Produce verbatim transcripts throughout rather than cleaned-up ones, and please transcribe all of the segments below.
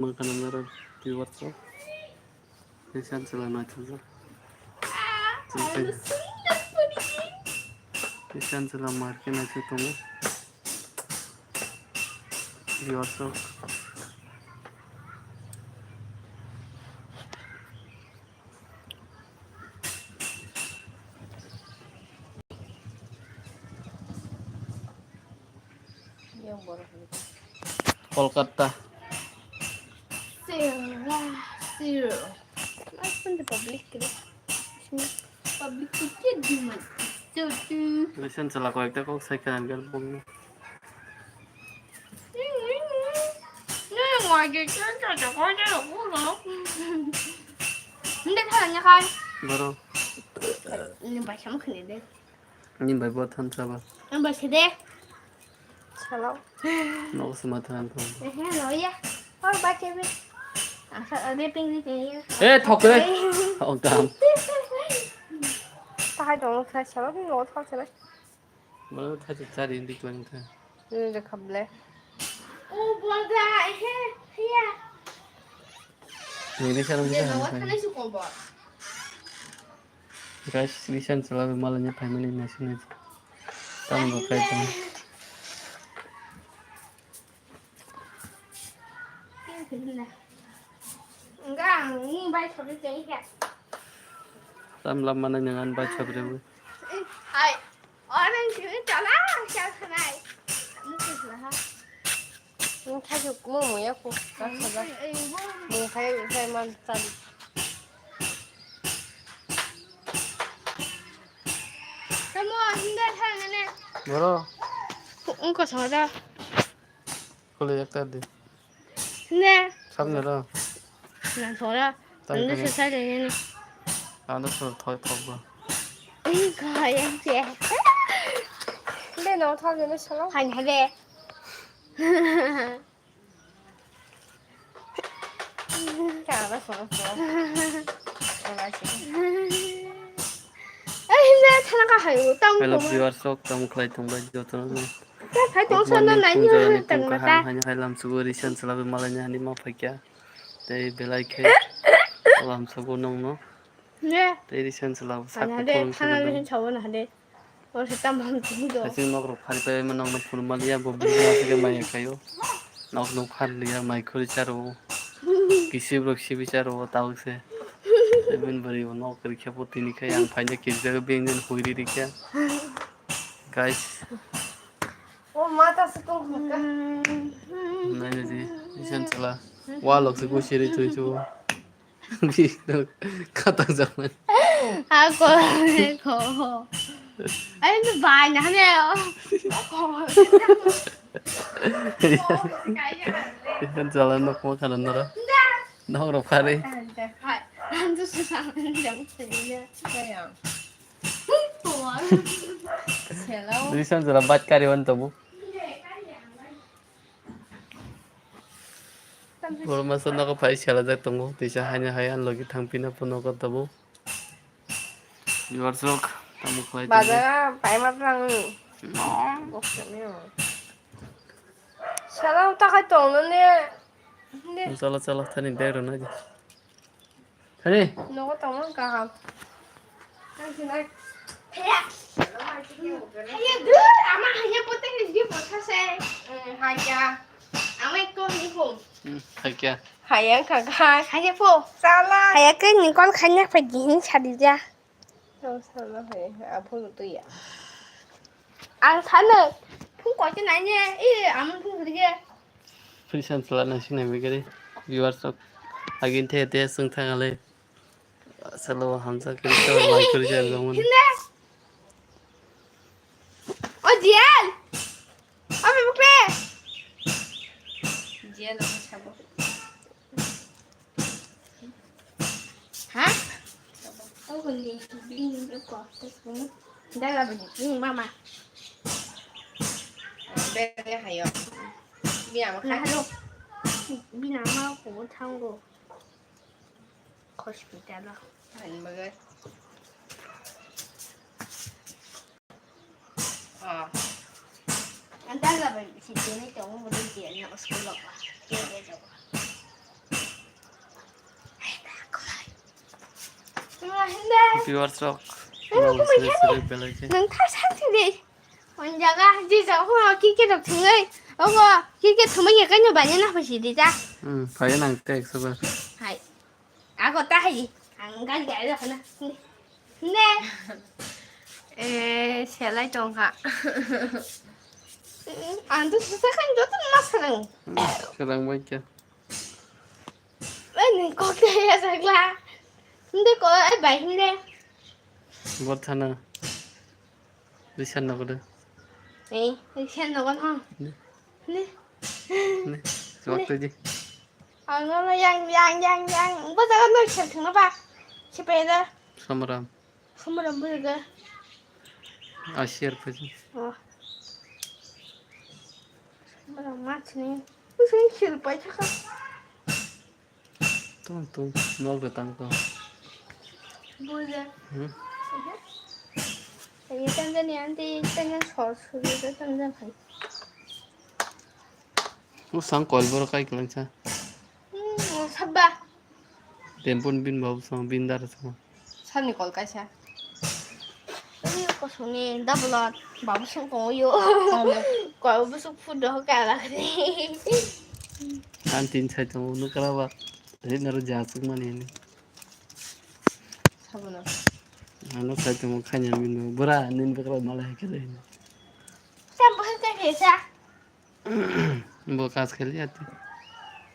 Mangkana nara viewers rok. Recent chwla naithokjak. Recent chwla market naithok tongo. Viewers rok. Kolkata. Zero, zero. Mas pun the public kiri. Public kiri di man. So tu. Listen, salah kau ekta kok saya kan kan bom. Nde thalanya khai. Boro. Ini baca mah kene deh. Ini bai bo than saba. Ini baca deh. Salam. No sama than than. Eh, no ya. Oh, baca be. Asa ada ping di sini ya. Eh, thok re. Oh, gam. Tahai dong khai salam, no thok salam. Mana thachi chari indi klang tha. Ini de khable. Oh, boda, he, he. Ini sana bisa. Guys, recent selalu malanya family nasi nasi. Tam lo kai tam. Enggak, ini baik seperti ini ya. Tam lama nanya ngan baca berapa? Hai. Orang sini chala chala nai. Ini sih lah. Ini kasih mau mau ya ku. Kasih lah. Mau kayak saya mantan. Kamu ini dah sana nih. Boro. Engkau sana. Kole ekta de. Ne. Samne ro. Na thora. Tam ando kene. Sosai le ne. Ando so thoi thok ba. Ei kaya se. De no thok ne solo. Han ha de. Ka ba so so. Ola se. Ei ne thana ka hayu tam ko. Hello viewers, sok tam khlai thong bai joto no. Phai tong sono nai ni tong mata. Hai hai lam sugo recent selabe malai ni hani ma phaikya. Tei belai khe lam sugo nong no. Ne. Tei recent selabe sak. Hade thana de chawo na hade. Or se tam bam tu do. Hasi nok rok phari pai ma nong no phun maliya bo bu ma se mai khayo. Nok no phar liya mai khuri charo. Kisi brok sibi charo tawse. Tei bin bari nok kri khe po tini khe ang phaina kirja beng den huiri rikya. Guys. O mata se tong kha. Nai di, isan chala. Wa lok se ko siri thui chu. Bi kata zaman. Ha ko ko. Ai no bai na ne. Isan chala nok mo khana nara. Nok ro khari. Hai. Ang tu susah jam sini. Hello. Recent jora bat kari wan tabu. Boro masa nogo phai sela jak tongo. Tisa haino hai ang logi thang pina po nogo tabu. Viewers rok, tamo khlai tongo. Bazar pai ma tlang. No. Sela ta khai tong ne. Chala chala thani bag rw nai di. Hare. Nogo tongma kaham. Ang sinai. Haya. Haya dur, ama haya pote ni di posa se. Hmm, haya. Ama ekko ni ko. Hmm, haya. Haya kaka. Haya po. Sala. Haya ke ni kon khanya pa gini chadi ja. Ang sana hai, aphuru tuya. Ang sana. Phung kote nai ne, e, ang phung rige. Frisan sala na sina begari. Viewers rok. Agin the the sung thang ale. Salo hamsa kiri salo mai kiri salo jamun. Hinde. O Jian. O bebek le. Jian o sabo. Ha? Aku ni bini ko. Dah lah bini, bini mama. Bini ama kan. Bini ama ko tanggo. Hospital. Ang bagai. Ah. Ang dala ba si tini tong mo din dia na school ko. Dia dia to. Viewers rok, nang sini sini belai khe. Nang thai thai thai de. Wan jaga, je jaga ho cricket rok thwngwi. Ogo, cricket thwngwi ya kaino bani na phaisi de ta. Hmm, phai nang te ekso bar. Hai. Ago ta hai. Ang gari gari rok na. Ne. Eh, selai tong kha. Ang to susa khan joto ma sarang. Sarang bai khe. Bai ni kok te ya sagla. Hinde ko ai bai hinde. Bor thana. Risan nogo de. Eh, risan nogo ha. Ne. Ne. Ne. Suak te di. Ang no yang yang yang yang. Bo jaga no khel thung ba. Khipe da. Samram. Samram bo jaga. Asiar phaji. Oh. Samram ma chini. Usun khel pai thaka. Tong tong, nok de tang tong. Buja. Hmm? Ini tangga ni anti tangga sor suri ke tangga kai. Usang kol bor kai kelang sa. Hmm, sabba. Tempun bin bau sang bin dar sang. Sani kol kaisa. Ui, kosongni double babu song tongo yo. Kol busuk food doho kala kani. An tin sai tongo nukra ba. Ri naro jasuk mani ni. Sabono. Ano sai tongo khanya mino. Bura nin bakra malai kele. Sam bahar ka kesa. Bo kas kheli ati.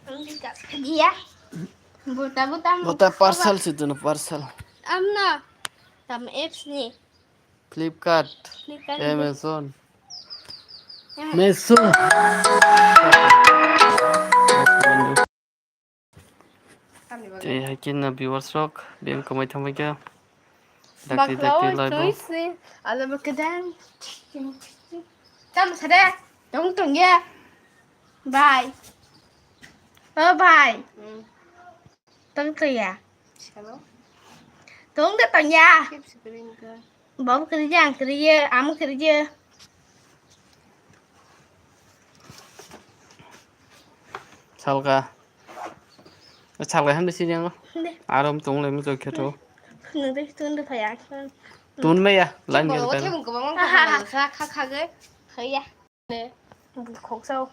Ang di kas kheli ya. Buta buta. Buta parcel si tu na parcel. Amna. Tam apps ni. Flipkart, Flipkart ni. Amazon, Em- Meesho. Tei hai khe na viewers rok beng kwmai thangbai khe. Dakti dakti lai bo. Tui si, ala ba kedang. Tam sada, tong tong ya. Bye. Oh bye. Hmm. Tong tong ya. Hello. Tong da tong ya. Keep screen ka. Babu kiri ya, kiri ya, amu kiri ya. Salka. Salka han bisi jang. Ne. Arom tong le mu jok kheto. Nung de tun de phaya. Tun me ya, lan gel kan. Thebung kwbangma kha kha ge. Haya. Ne. Khoksa.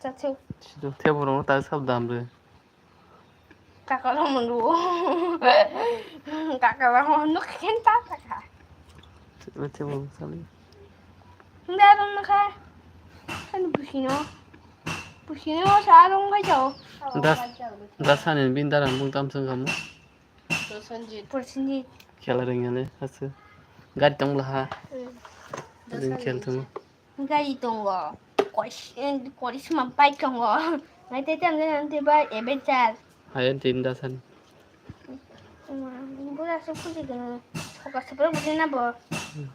Chachu. Sido thebung ta sab dam re. Kakala mulu. Kakala mulu khen ta ta ka. Thebung sali. Nda ron na kha. Kan busino. Busino sa rong ga jao. Das, das hanin bin daran bung tam sung kamu. Prosenjit. Prosenjit. Khela ringya ne, asu. Gari tong laha. Hmm. Ring khel thung. Gari tongo. Kois-, eh, korisma bike tongo. Ngai te tam jana te ba adventure. Hayan tin dasan. Hmm, bura su kuji gana. Soka sapra kuji na bo. Hmm.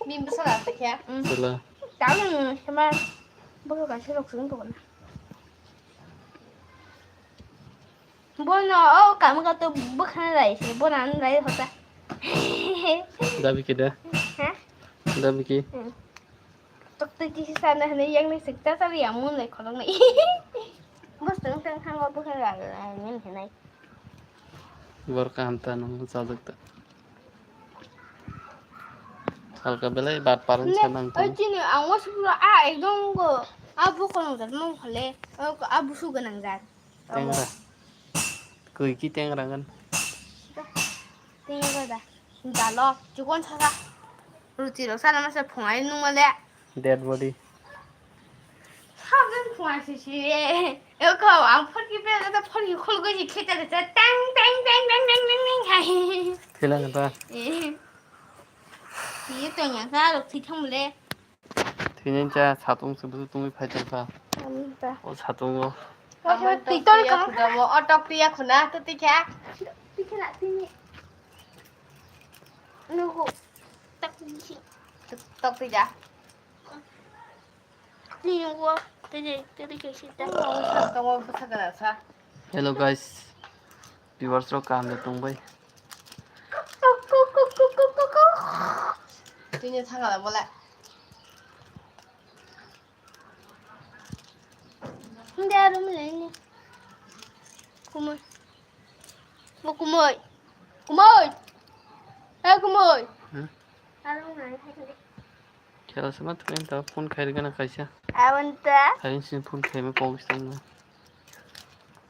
Bini bwsa rasa khe? Mm. Sila. Tamo sama. Bono kaisa rok sung tongna. Bono o kamo ka to bwkhana lai se, bono ano lai hota. Dabi kida? Ha? Dabi ki? Mm. Tok to kisi sana hane yang ni sikta sabi yang mun lai khorok nai. Bos tong tong hango bwkhana lai nai. Bor kaham ta nung chajak ta. Salka belai bat paran sa nang tong. Oi chini ang wasu pura a ekdom go a bokol nang jat mong khole a busu ganang jat. Tengra. Koi ki tengra gan. Tengra da. Dalo chukon sasa. Ruti rok sana masa phungai nung male. Dead body. Sabjang phungai sisi. Eko ang phorki pe da phorki khol goi kheta da tang tang tang tang tang tang tang hai. Thila nata. Eh. Ye to nya ka rok thithang le. Thini cha satung se busu tungwi phai tong kha. Amta. O satung o. Twi tong kha. Otok tiya khuna to tikha. Tikha na tini. Nugo. Tak tisi. Tok tija. Ni nugo. Tede tede ke sita. Tongo bwsa kana sa. Hello guys. Viewers rok kaham de tong bai. Tini thangala bola. Hindi aro mo lai ni. Kumoi. Mo kumoi. Kumoi. Eh, kumui. Hmm? Khela sama tu kan ta phone khai gana kaisa. Abon ta. Harin sin phone khai ma kok stai ma.